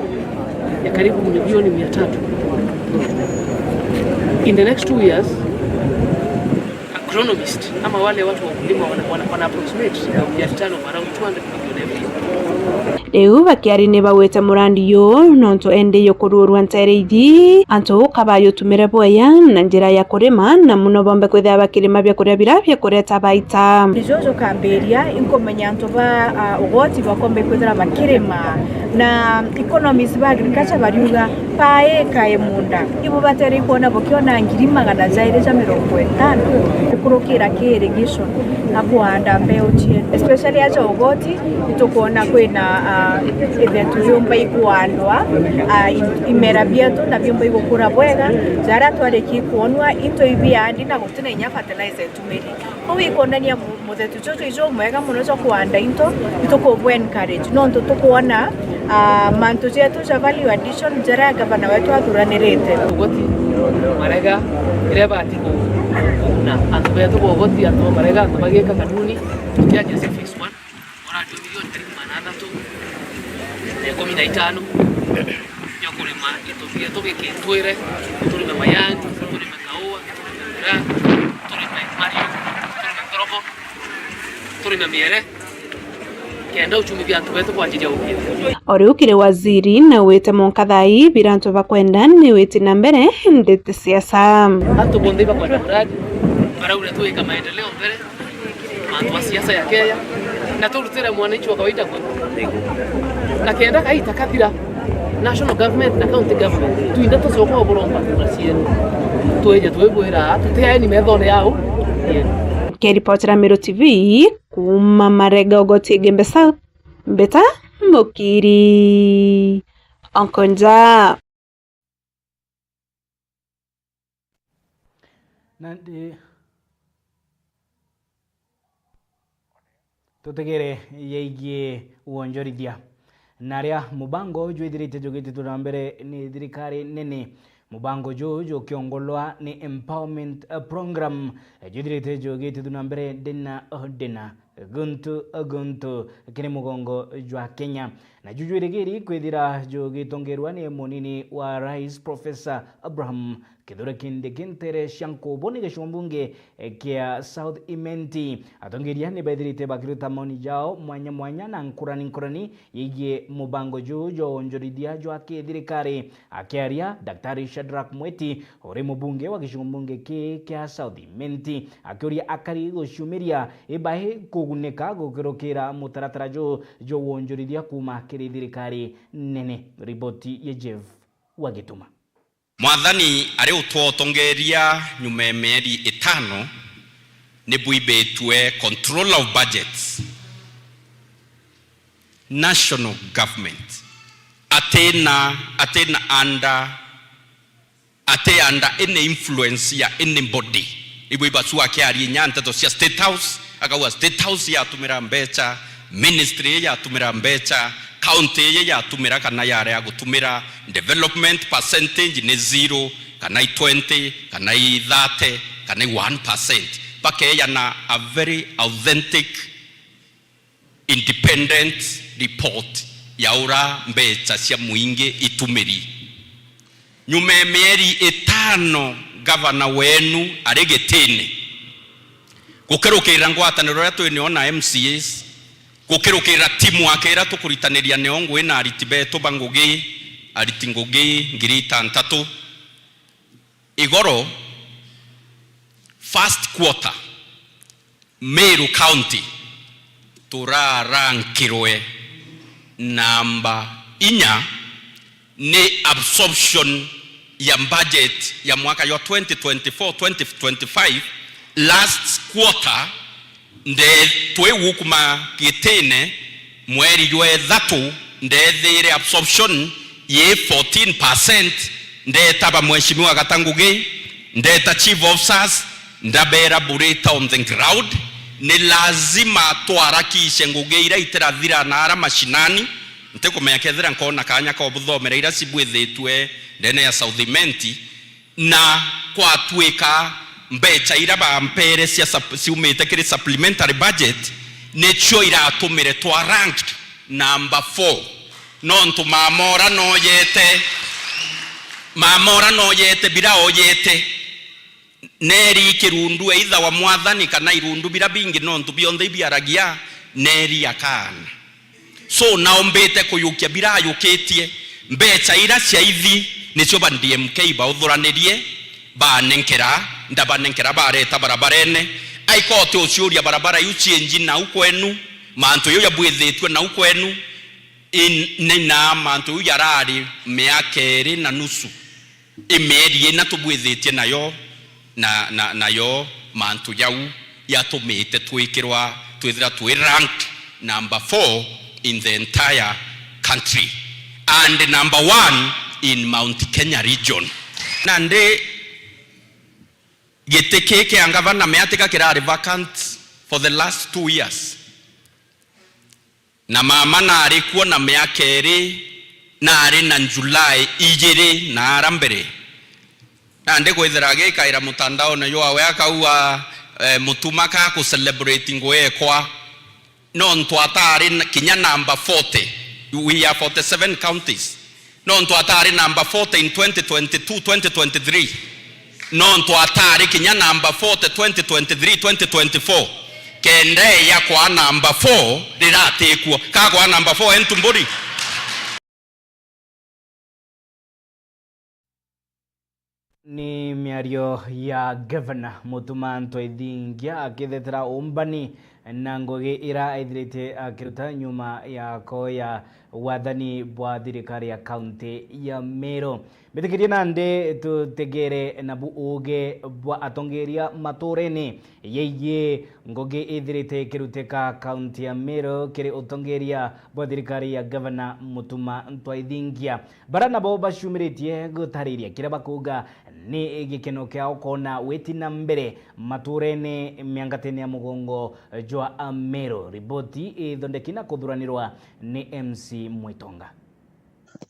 ya karibu milioni mia tatu. In the next two years, agronomist ama wale watu wa ukulima wana, wana, wana approximate a turnover around two hundred million every year. Riu bakiari ni bagwite murandi uyu nontu endi yukuruurua nteere iji, antu kabayutumire bwega na njira ya kurima, na muno bombe kwithira bakirima biakuria biria bikureta baita. Juju kambiria, inkumenya antu ba, ah, ugoti bakombe kwithira bakirima, na economists ba agriculture bariuga, per acre ya munda, ibubatere kwona bukiona ngiri magana jairi ja mirongo itano gukurukira ki irrigation na kuhanda mbeu cietu, especially aja ugoti. Itukwona kwina, ah, ithetu biumba ikuandwa, ah, i-, imera bietu na biumba igukura bwega. Jaria twariki kwonwa into ibiandi na gutina inya fertilizer itumiri. Kou ikwonania mu-, muthetu juju ijumwega mono jwa kuanda into, itukubu encourage, nontu tukwona, ah, mantu jetu ja value addition jaria gavana wetu athuranirite. Ugoti, marega, iria ibati ku-, kuguna antu betu ba ugoti, antu ba marega, antu bagika kanuni, tukianjia cia phase one, urati wa milioni ngiri magana athatu na ikumi na itano, ya kurima gitugi, gitugi kitwire, turime majani, turime kaua, turime miraa, turime mariu, turime ngorobo, turime miere, kenda uchumi bia antu betu bwanjiria gukiria. O riu kiri waziri na wite monka thaa ii bira antu bakwenda ni witi na mbere ndete siasa. Antu bonthe bakwenda muradi, baraure tuwika maendeleo mbere, mantu ma siasa ya Kenya, na turutire mwananchi wa kawaida kwe. Na kenda kaita kathira, national government na county government, twinda tucoka uburomba kura cietu. Twije twibwira, tutiaeni methone yao. Keripotera Meru T V, kuma Marega Ugoti Igembe South, Mbeta Mukiri. Onkonja. Nandi tutegere yaigie wonjorithia. Na aria mubango jwithirite jugititwe na mbere ni thirikari nene. Mubango juu jukiongolwa ni Empowerment, eh, Program, eh, jwithirite jugititwe na mbere ndina, oh, ndina, guntu, oh, guntu, kiri mugongo jwa Kenya. Na ju jwirigiri kwithira jugitongerwa ni munini wa Rais Professor Abraham Kithure Kindiki ntere cia nkubu ni gicigo mbunge, eh, kia South Imenti. Atongeria ni bethirite bakiruta maoni jao mwanya mwanya na nkurani nkurani yigii mubango juu jwa wonjorithia jwa kithirikari. Akiaria, Daktari Shadrack Mweti, uri mubunge wa gicigo mbunge kii kia South Imenti, akiuria akari guciumiria ibae kugunika gukirukira mutaratara juu jwa wonjorithia kuuma kiri thirikari nene. Riboti ya Jeff Wagituma. Mwathani ari utwotongeria nyuma ya mieri itano, ni bwibitue controller of budgets, national government, atina, atina under, ati under any influence ya anybody. Ibwe ibacu akiaria inya nteto cia State House, akauga State House yatumira mbecha, ministry yatumira mbecha, county yatumira kana yare ya gutumira, development percentage ni zero, kana i twenty, kana i thirty, kana i one percent. Bakeyana a very authentic independent report ya ura mbeca cia muingi itumiri. Nyuma ya mieri itano gavana wenu ari gitine, gukirukirira ngwataniro iria twinio na M C As, gukirukirira timu yake iria tukuritaniria nio ngugi na ariti betu ba ngugi, ariti ngugi ngiri itantatu, igoro, first quarter, Meru County turarankirwe namba inya ni absorption ya budget ya mwaka jwa twenty twenty-four, twenty twenty-five. Last quarter, nde twi gukuma gitine mweri jwa ithatu, ndethire absorption yi fourteen percent. Ndeta ba Mheshimiwa Gata Ngugi, ndeta chief officers, ndabera burita on the ground, ni lazima twarakishe ngugi iria itirathira na ara mashinani. Ntikumenya kethira nkona kanya ka ubuthomera iria cibwithitue ndene ya South Imenti, na kwatuika mbeca iria bampere cia sup-, ciumite kiri supplementary budget, nicio iratumire twa ranked number four. Nontu mamora noyete, mamora noyete bira oyete. Neri kirundu either wa mwathani kana irundu bira bingi, nontu bionthe ibiaragia neri akaana. So, naombite kuyukia birayukitie, mbeca ira ciaithi nicio ba D M K bauthuranirie, banenkera, ndabanenkera, bareta barabarene. Aikote uciuria barabara iu cienji nau kwenu, mantu iu jabwithitue nau kwenu, in-, nina mantu iu jarari miaka iri na nusu. I mieri ina tubwithitie nayo, na, na, nayo mantu jau yatumite twikirwa, twithira twi ranked number four in the entire country and number one in Mount Kenya region. Nandi giti kii kia ngavana miatika kirari vacant for the last two years. Na mama nari kuo na miaka iri, nari na July ijiri na ara mbere. Nandi kwithira agikaira mutandaone jwawe akauga, eh, Mutuma ka ku celebrate ngugi ekwa. Nontu atari n-, kinya number forty. We are forty-seven counties. Nontu atari number forty in twenty twenty-two, twenty twenty-three. Nontu atari kinya number forty, twenty twenty-three, twenty twenty-four. Kenda eya kwa number four riratikwo. Ka kwa number four entu mburi. Ni miario ya Gavana Mutuma Ntwaithingia akithetera uumbani na ngugi ira aithirite akiruta nyuma ya koya wathani bwa thirikari ya kaunti ya Meru. Mbitikirie nandi tutegere nabu uuge bwa atongeria maturene yeyie ngugi ithirite ikirutika kaunti ya Meru kiri utongeria bwa thirikari ya Gavana Mutuma Ntwaithingia. Bara nabo bacumiritie gutariria kiria bakuuga ni gikeno kiao kwona witi na mbere maturene miangatene ya mugongo jwa Ameru. Riboti ithondeki na kuthuranirwa ni M C Mwitonga.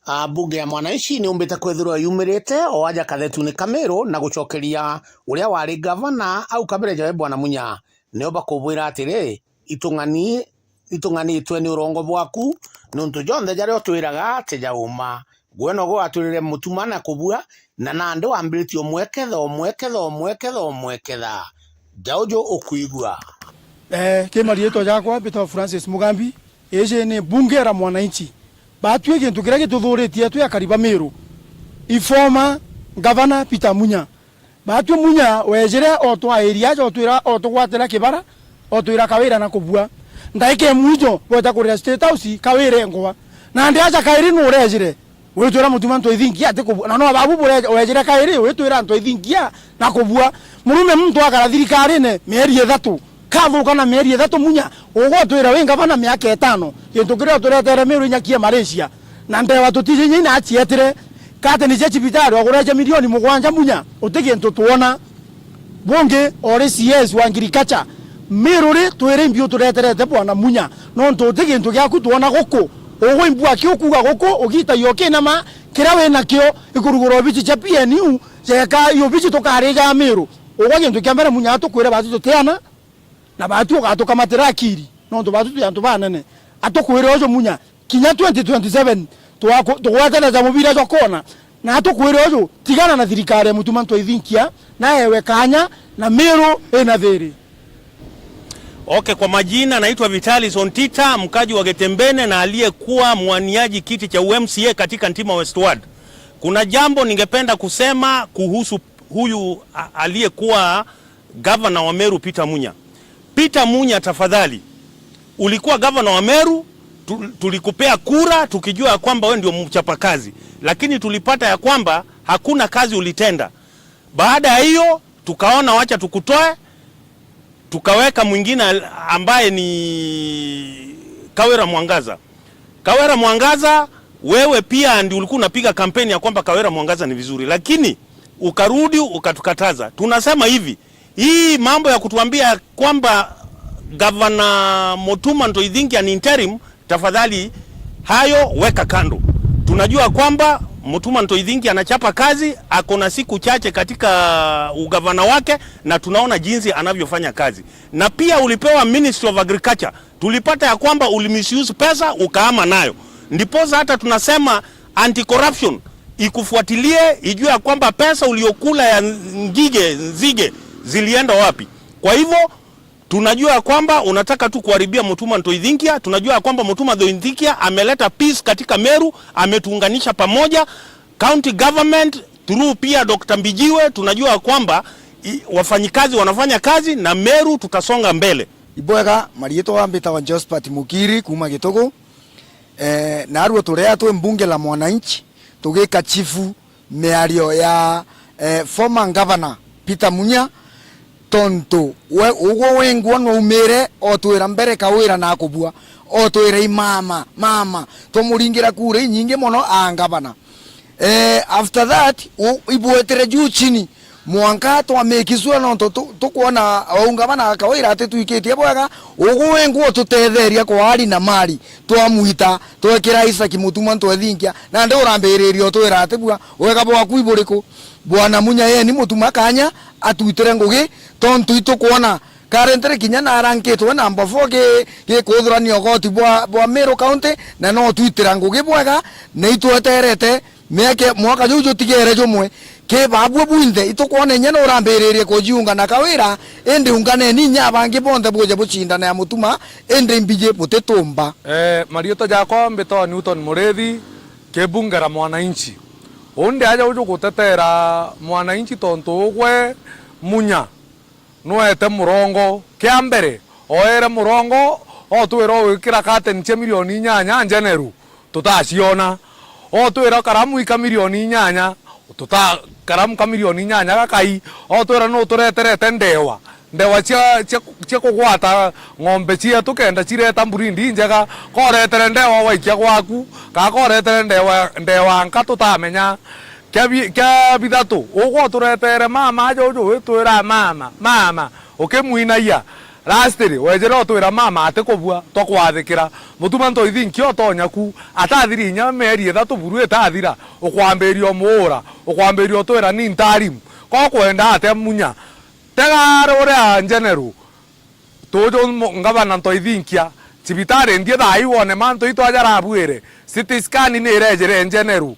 A, mbunge ya Mwananchi niumbite kwithirwa yumirite o aja kathetuni ka Meru na gucokeria uria wari gavana au kabere jawe Bwana Munya. Nio bakubwira atiri, itung'ani, itung'anitwe ni urongo bwaku, niuntu jonthe jaria utwiraga ti ja uma. Gwe nogo watwirire Mutuma na kubua, na nandi wambiritie umweketha, umweketha, umweketha, umweketha. Jauju ukwigua. Eh, ki mariitwa jakwa mbitagwa Francis Mugambi. Iji ni mbunge ya Mwananchi. Batwi gintu kiria gituthuritie twi akari ba Meru, i former Governor Peter Munya. Batwi Munya wejire otwairia aja otwira, otugwatira Kibara, otwira Kawira na kubua. Ndaika imwe ijo bweta kurira State House, Kawira engwa. Nandi aja kairi nurejire, witwira Mutuma Ntwaithingia ati kubua. Na no babu bure-, wejire kairi, witwira Ntwaithingia na kubua. Murume muntu akara thirikarine mieri ithatu. Kathuka na mieri ithatu Munya, ugotwira wi ngavana miaka itano. Gintu kiria uturetere Meru inyakie Malaysia. Na ndewa tutiji inya ina acietire. Kateni cia cibitari, wagureja milioni mugwanja Munya, uti gintu twona. Bungi, ori C S wa agriculture. Meru ri, twire imbi utureterete Bwana Munya. Nontu uti gintu giaku twona guku. Ugwe imbu aki ukuga guku, ugitagia ukinama, kiria wi nakio, ikurugura obici cia P N U, jeka i obici tukariga Meru. Ugwe gintu kia mbere Munya atukwire batu tutiana. Na batu ugatukamatira akiri, nontu batu twi antu banene. Atukwire uju Munya, Kinya twenty twenty-seven, twaku-, tugwete na ja mubira jwa kona, na atukwire uju, tigana na thirikari ya Mutuma M'Ethingia, na ewe kanya, na Meru ina thiri. Okay, kwa majina naitwa Vitalis Ontita, mkaji wa Getembene na aliyekuwa mwaniaji kiti cha U M C A katika Ntima West Ward. Kuna jambo ningependa kusema kuhusu huyu a-, aliyekuwa gavana wa Meru, Peter Munya. Peter Munya, tafadhali, ulikuwa gavana wa Meru, tu-, tulikupea kura tukijua ya kwamba wewe ndio mchapakazi, lakini tulipata ya kwamba hakuna kazi ulitenda. Baada ya hiyo, tukaona wacha tukutoe, tukaweka mwingine al-, ambaye ni Kawira Mwangaza. Kawira Mwangaza, wewe pia ndio ulikuwa unapiga kampeni ya kwamba Kawira Mwangaza ni vizuri, lakini ukarudi ukatukataza. Tunasema hivi, hii mambo ya kutuambia kwamba Gavana Mutuma M'Ethingia ni interim, tafadhali, hayo weka kando. Tunajua kwamba Mutuma M'Ethingia anachapa kazi, ako na siku chache katika ugavana wake, na tunaona jinsi anavyofanya kazi. Na pia ulipewa Ministry of Agriculture, tulipata ya kwamba ulimisuse pesa ukaama nayo. Ndiposa hata tunasema anti-corruption ikufuatilie, ijue ya kwamba pesa uliokula ya ngige, nzige, zilienda wapi. Kwa hivyo, tunajua ya kwamba unataka tu kuharibia Mutuma M'Ethingia. Tunajua ya kwamba Mutuma M'Ethingia ameleta peace katika Meru, ametuunganisha pamoja. County government through pia Doctor Mbijiwe, tunajua ya kwamba i-, wafanyikazi wanafanya kazi na Meru tutasonga mbele. Ibwega, mariitwa mbitagwa Josephat Mukiri kuuma Gitugu. Eh, narua turia twi mbunge la mwananchi, tugika chifu miario ya, eh, former governor Peter Munya, tontu we ugwe wengwa nwaumire otwira mbere Kawira na akubua, otwira i mama, mama, twamuringira kura inyingi mono a ngavana. Eh, after that, u-, ibwetire juu chini, mwanka twa make sure nontu tu-, tukwona aunga bana Kawira ati twikitie bwega, ugu wingu ututetheria kwa hali na mali, twamwita, twekira Isaac Mutuma M'Ethingia, nandi urambiriria utwira ati bua, wega bwaku iburiku? Bwana Munya yeni Mutuma kanya atwitire ngugi, tontu itukwona currently kinya narankitwe number four gi-, gikuthurania ugoti bwa, bwa Meru County, na no twitira ngugi bwega, na itweterete miaka, mwaka juu jutigere jumwe. Ki babua bwinthe, itukwona inya nurambiririe kujiunga na Kawira, indi unganeni inya abangi bonthe buje bucindane ya Mutuma, indi mbiji butitumba. Eh, mariitwa jakwa mbitwa Newton Murithi, ki bunge la mwananchi. Undi aja uju gutetera mwananchi tontu ugwe Munya nwete murongo. Kia mbere, oere murongo, otwira ugwikira curtain cia milioni inyanya njeneru, tutaciona. Otwira karamu ika milioni inyanya, tuta-, karamu ka milioni inyanya gakai. Otwira nutureterete ndewa, ndewa cia, cia, cia kugwata ng'ombe cietu kenda cireta mburindi injega. Koretere ndewa waikia gwaku, kaa koretere ndewa, ndewa nka tutamenya. Kia bi-, kia bithatu, ugwe uturetere mama aja uju witwira mama, mama, ukimwinagia. Lastly, wejire utwira mama atikubua, twakwathikira. Mutuma M'Ethingia utonya ku, atathiri inya mieri ithatu buru itathira, ukwambiria umuura, ukwambiria utwira ni interim. Ko kwenda atia Munya? Tega ari uria njeneru, tuju mu-, ngavana M'Ethingia, cibitari nthie thaa ii wone mantu itu aja arabuire, C T scan ni irejire njeneru.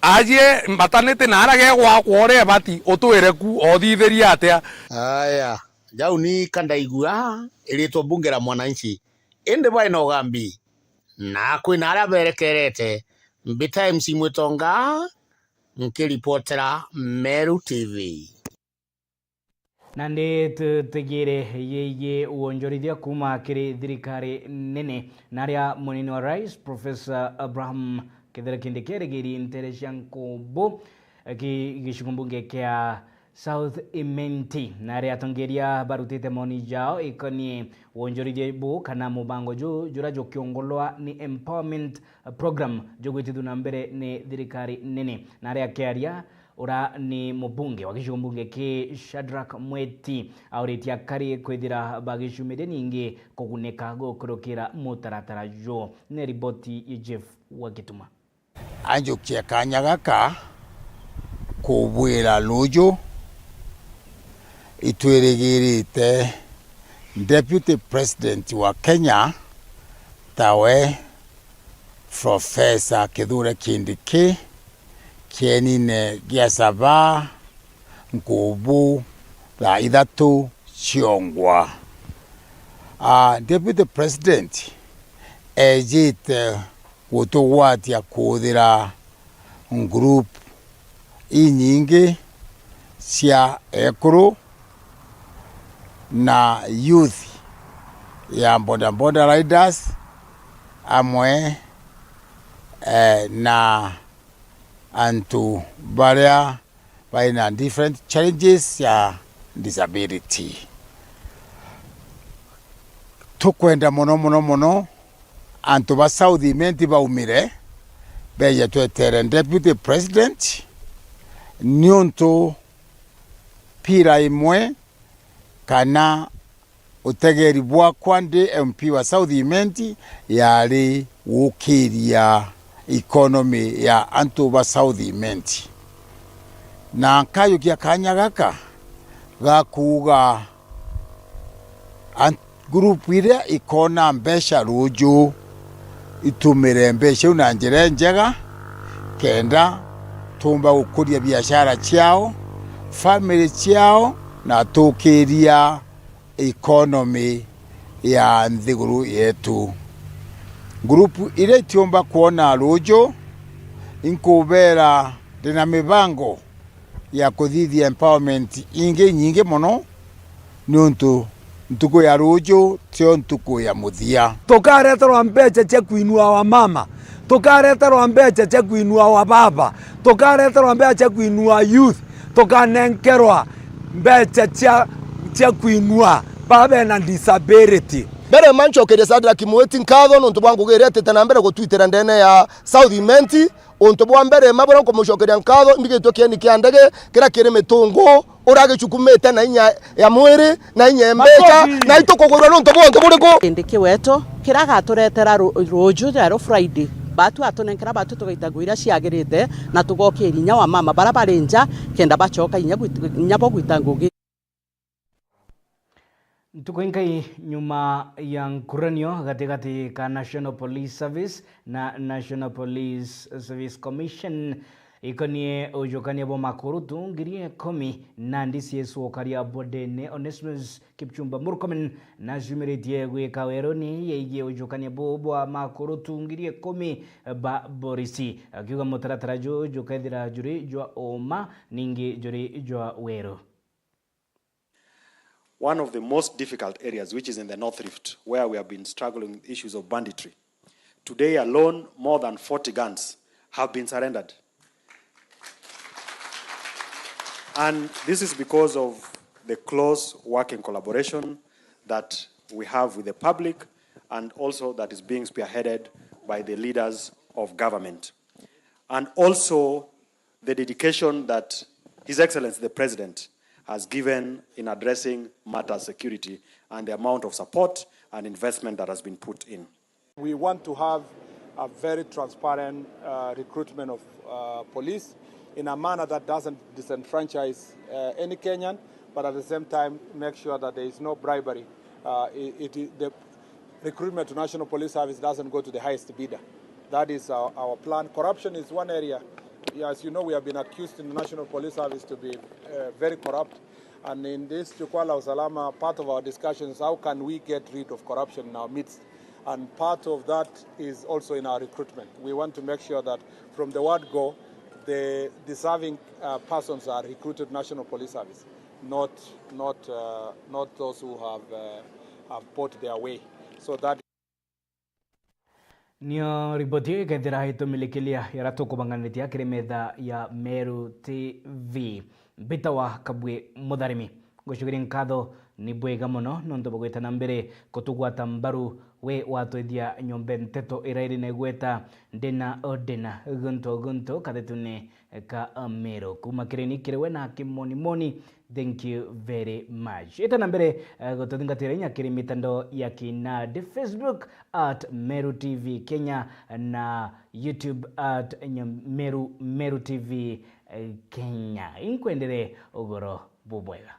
Ajie mbatanite na aria gegwakwa uria ibati, utwire ku othithirie atia? Aya, jau ni ka ndaigua iritwa bunge la mwananchi, indi bwai na ugambi, na kwina aria berekerete. Mbita M C Mwitonga, nkiripotera Meru T V. Nandi tutigire yeye wonjorithia kuuma kiri thirikari nene, na aria munini wa rais, Professor Abraham Kithure Kindiki, erigiri ntere cia Nkubu, ki-, gicigo mbunge kia South Imenti, na aria atongeria barutite maoni jao ikonie wonjorithia bu kana mubango ju juria jukiongolwa ni Empowerment Program jugwitithua na mbere ni thirikari nene, na aria akiaria, ura ni mubunge wa gicigo mbunge ki Shadrack Mweti, auritie akari kwithira bagicumiria ningi kugunika gukurukira mutaratara juu. Ni riboti ya Jeff wa Gituma. Anjukia kanya gaka kubwira ruju itwirigirite Deputy President wa Kenya tawe Professor Kithure Kindiki kienine gia Sabaa nkubu thaa ithatu ciongwa. A, Deputy President ejite gutugwatia kuuthira group inyingi cia ekuru na youth ya bodaboda riders, amwe, eh, na antu baria bari na different challenges cia disability. Tukwenda mono, mono, mono antu ba South Imenti baumire, beje twetere Deputy President, niuntu pira imwe kana utegeri bwakwa ndi M P wa South Imenti yari gukiria economy ya antu ba South Imenti. Na nkayukia kanya gaka ga kuuga an-, group iria ikona mbeca ruuju itumire mbeca iu na njira injega, kenda tuumba gukuria biashara ciao, family ciao, na tukiria economy ya nthiguru yetu. Group iria itiumba kwona ruuju, inkubera ndina mibango ya kuthithia empowerment ingi inyingi mono, niuntu ntuku ya ruuju tio ntuku ya muthia. Tukareterwa mbeca cia kuinua wamama, tukareterwa mbeca cia kuinua wababa, tukareterwa mbeca cia kuinua youth, tukanenkerwa mbeca cia, cia kuinua baba bena disability. Mbere ma ncokerie Shadrack Mwiti nkatho nontu bwa ngugi iria itite na mbere gutwitira ndene ya South Imenti. Untu bwa mbere ma buria nkumucokeria nkatho, mbigitwe kieni kia ndege kiria kiri Mitungu, uria agicukumite na inya ya mwiri, na inya ya mbeca, na itukugwirwa ni untu bwa untu buriku? Indi kiweto kiria agaturetera ru-, ruuju rero Friday, batu atunenkera batu tugaita nguo iria ciagirite, na tugokiria inya wamama baria bari nja, kenda bacoka inya gwit-, inya bo gwita ngugi. Ntuku inkai nyuma ya nkururanio gatigati ka National Police Service na National Police Service Commission ikonie ujukania bwa makurutu ngiri ikumi, nandi C S O karia bodene Onesmus Kipchumba Murkomen nacumiritie gwika weruni yegie ujukania buu bwa makurutu ngiri ikumi ba borisi, akiuga mutaratara juu jukethira juri jwa uma, ningi juri jwa weru. One of the most difficult areas, which is in the North Rift, where we have been struggling with issues of banditry. Today alone, more than forty guns have been surrendered. And this is because of the close working collaboration that we have with the public and also that is being spearheaded by the leaders of government. And also the dedication that His Excellency the President has given in addressing matters security and the amount of support and investment that has been put in. We want to have a very transparent, uh, recruitment of, uh, police in a manner that doesn't disenfranchise, uh, any Kenyan, but at the same time make sure that there is no bribery. Uh, it, it, the recruitment to National Police Service doesn't go to the highest bidder. That is our, our plan. Corruption is one area. Yeah, as you know, we have been accused in the National Police Service to be, uh, very corrupt. And in this Jukwaa la Usalama, part of our discussion is how can we get rid of corruption in our midst. And part of that is also in our recruitment. We want to make sure that from the word go, the deserving, uh, persons are recruited National Police Service, not, not, uh, not those who have, uh, have bought their way. So that Nio riboti iyo ikethira itumilikilia iria tukubanganitia kiri metha ya Meru T V. Mbitawa Kabwi Mutharimi. Ngucokeria nkatho, ni bwega mono nontu bwa gwita na mbere kutugwata mbaru. We watwithia nyombe nteto iria iri na igweta ndina o ndina guntu o guntu kathetune ka Meru. Kuma kiri ni kiri we na kimonimoni, thank you very much. Ita na mbere, eh, gututhingatira inya kiri mitandao ya kinandi, Facebook at Meru T V Kenya na YouTube at Nya-, Meru, Meru T V, eh, Kenya. Inkwendere ugoro bubwega.